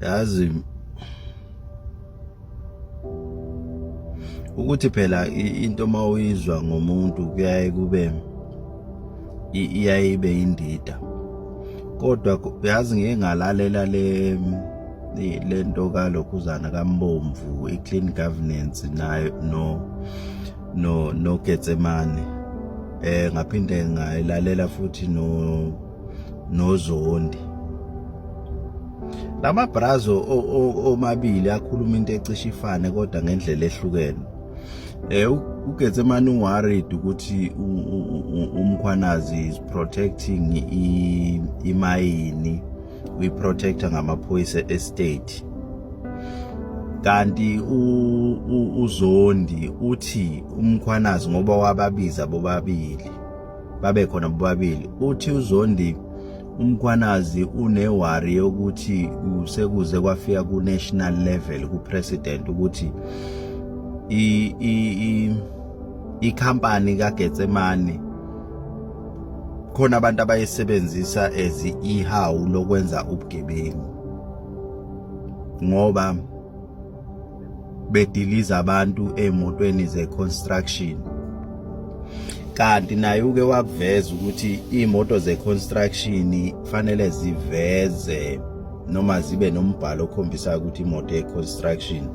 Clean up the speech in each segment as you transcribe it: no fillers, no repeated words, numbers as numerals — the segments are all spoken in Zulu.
Yazi ukuthi phela into mawuyizwa ngomuntu kuyaye kube iyaye ibe indida. Kodwa yazi ngike ngalalela le lento kalokhuzana kaMbomvu i-clean governance nayo no no no Getsemane ngaphinde ngayilalela futhi no noZondi. Lama brazo omabili akhuluma into ecishe ifane kodwa ngendlela ehlukene. UGetsemane worried ukuthi uMkhwanazi is protecting imayini, uyiprotector ngamaphoyisa estate. Kanti uZondi uthi uMkhwanazi ngoba wababiza bobabili, babe khona bobabili, uthi uZondi uMkhwanazi unewari yokuthi sekuze kwafika ku national level ku president ukuthi i i ikhampani kaGetsemane khona abantu abayisebenzisa as ihawu lokwenza ubugebengu ngoba bediliza abantu emotweni ze-construction. Kanti naye uke wakuveza ukuthi iy'moto ze-construction kufanele ziveze noma zibe nombhalo okhombisayo ukuthi imoto ye-construction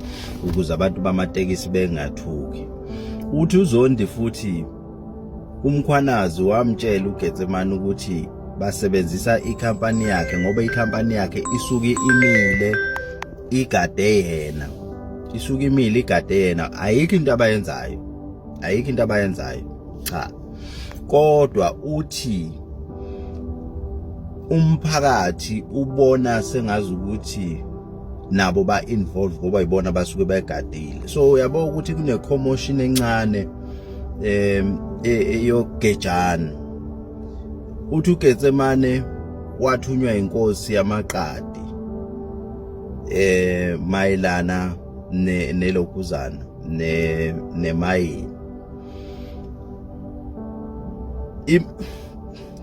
ukuze abantu bamatekisi bengathuki. Uthi uZondi futhi uMkhwanazi wamtshela uGetsemane ukuthi basebenzisa ikhampani yakhe ngoba ikhampani yakhe isuke imile igade yena, isuke imile igade yena, ayikho into abayenzayo, ayikho into abayenzayo cha. Kodwa uthi umphakathi ubona sengazi ukuthi nabo ba involve ngoba yibona basuke begadile. So uyabo ukuthi kune commotion encane eyogejana. Uthi uGetsemane wathunywa inkosi yamaqadi mayelana nelokhuzana ne nemayini.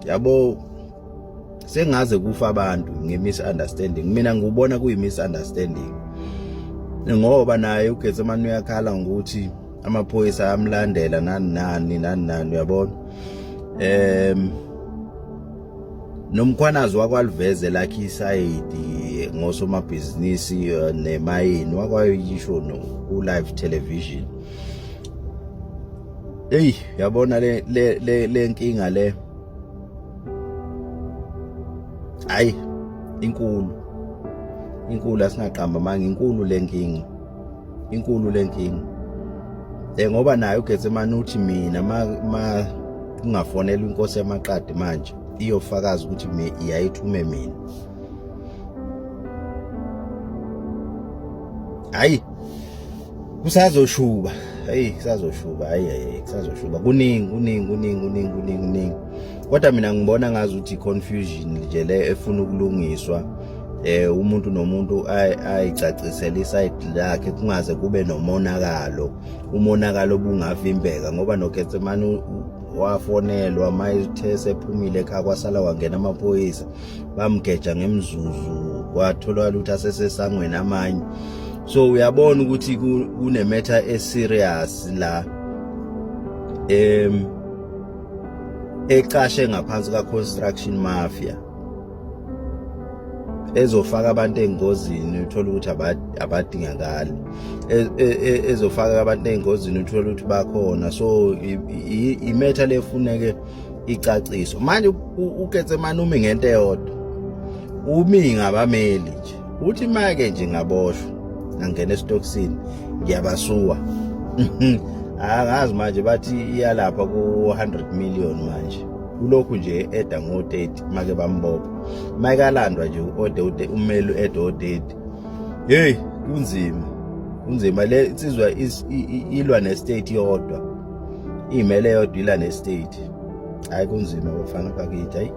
Yabo sengaze kufa abantu nge-misunderstanding. Mina ngubona kuyi-misunderstanding ngoba naye uGetsemane uyakhala ngokuthi amaphoyisa ayamlandela nani nani nani nani, uyabona. Nomkhwanazi wakwaliveze lakhe isayidi ngosomabhizinisi nemayini wakwayisho no ku live television. Hey, yabona le le le nkinga le, hayi inkulu, inkulu, asingaqamba manje, inkulu le nkinga, inkulu le nkinga. Ngoba naye uGetsemane uthi mina ma kungafonela inkosi yamaqadi manje iyofakaza ukuthi me iyayithume mina. Hayi kusazoshuba, hey kusazoshuba, hayi hayi kusazoshuba, kuningi kuningi kuningi kuningi kuningi kuningi. Kodwa mina ngibona ngazi ukuthi confusion nje le efuna ukulungiswa, umuntu nomuntu ayicacisele iside lakhe, kungaze kube nomonakalo, umonakalo obungavimbeka. Ngoba noGetsemane wafonelwa mayithe sephumile ekhaya, kwasala wangena amaphoyisa bamgeja ngemzuzu, kwatholakala ukuthi asesesangweni amanye. So uyabona ukuthi kunemetha eserious la ecashe ngaphansi ka construction mafia ezofaka abantu engozini, uthola ukuthi abadingakali, ezofaka abantu engozini, uthola ukuthi bakhona. So imetha lefuneke icaciso manje. uGetsemane umi ngento eyodwa, umi ngabameli nje, uthi make nje ngaboshwa ngangena esitokisini ngiyabasuwa. Angazi manje bathi iyalapha ku 100 million manje, ulokhu nje eda ngo 30 make bambopha, mayikalandwa nje uode ude umeli eda o 30. Hey kunzima, kunzima. Le insizwa ilwa ne state yodwa, imele yodwa ila ne state. Hayi kunzima bafana bakithi, hayi.